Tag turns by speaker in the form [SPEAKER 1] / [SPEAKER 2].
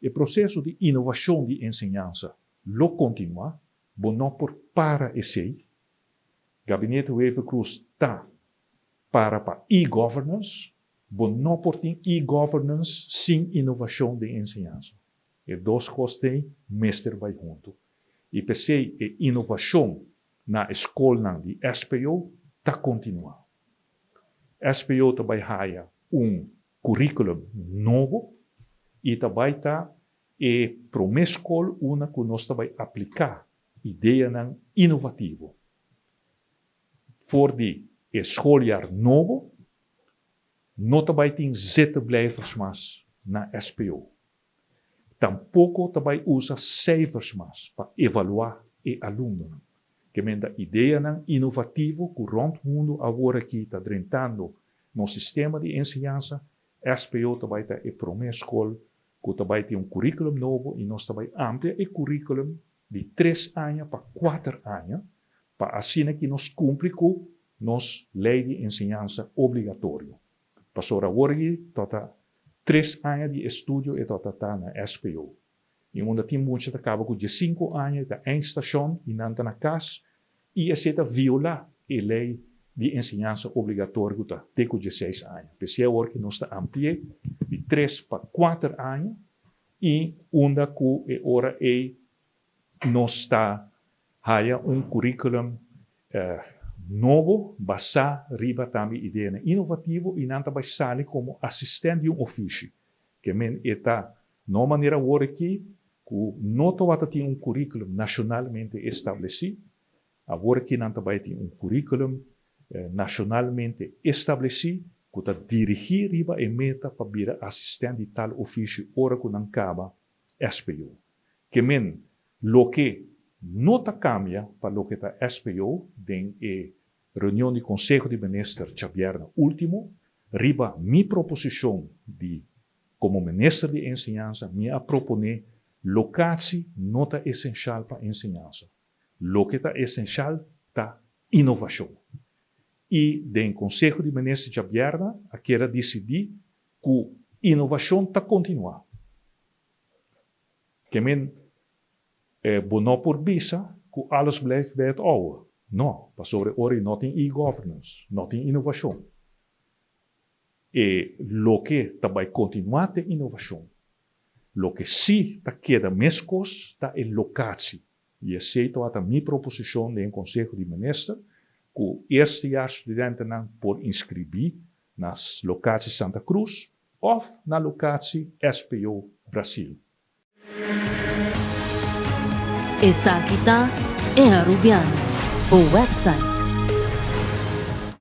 [SPEAKER 1] E proseso di inovashon di enseñansa lo kontinuá, bo no por para esei. Gabinete Wever-Croes ta para pa e-governance, bo no por tin e-governance sin inovashon den enseñansa. E dos kos tei mester bai huntu. I p'esei e inovashon na e skolnan di SPO ta kontinuá. SPO ta bai haya un curriculum nobo y ta bay ta e prome scol una cu nos ta bay aplica ideanan innovativo. For di e schooljaar nobo no ta bay tin zittenblijvers mas na SPO. Tampoco ta bay usa cijfers mas pa evalua e alumnonan. Ke men ta ideanan inovativo ku rònt mundu awor aki ta drentando nos sistema di enseñansa. SPO ta bai ta e promé skol ku ta bai tin un curriculum nobo i nos ta bai amplia e curriculum di tres aña pa kuater aña pa asina ki nos kumpli ku nos lei di enseñansa obligatorio. Pasobra awor aki ta ta tres aña di estudio e ta ta na SPO. I unda tin mucha ta kaba ku diesinku aña e ta eindstashon i nan ta na kas i esei ta violá e lei di enseñansa obligatorio ku ta te ku dieseis aña. P'esei awor ki nos ta ampli'é di tres pa kuater aña i unda ku e ora ei nos ta haya un curriculum nobo basá riba tambe ideanan inovativo i nan ta bai sali komo asistent di un ofishi. Ke men e ta no manera awor aki ku no tawata tin un curriculum nashonalmente establesí, awor aki nan ta bai tin un curriculum nashonalmente establesí ku ta dirigí riba e meta pa bira asistent di tal ofishi ora ku nan kaba SPO. Ke men loke no ta kambia pa loke ta SPO den e reunion di Konseho di Minister djabièrnè último, riba mi proposishon di komo Minister di Enseñansa mi a proponé lokatie no ta esenshal pa enseñansa. Loke ta esenshal ta inovashon. I den Konseho di Minister djabièrnè a keda disidí ku inovashon ta kontinuá. Ke men, bo no por bisa ku alles blijft bij het oude. No, pasobra e ora ei no tin e-governance, no tin inovashon. E loke ta bai kontinuá ta e inovashon. Loke sí ta keda meskos ta e lokatie. I esei tabata mi proposishon den e Konseho di Minister, ku eerstejaars studentenan por inskribí na lokatie Santa Cruz òf na lokatie SPO Brasil.
[SPEAKER 2] Esaki ta E Arubiano, bo website.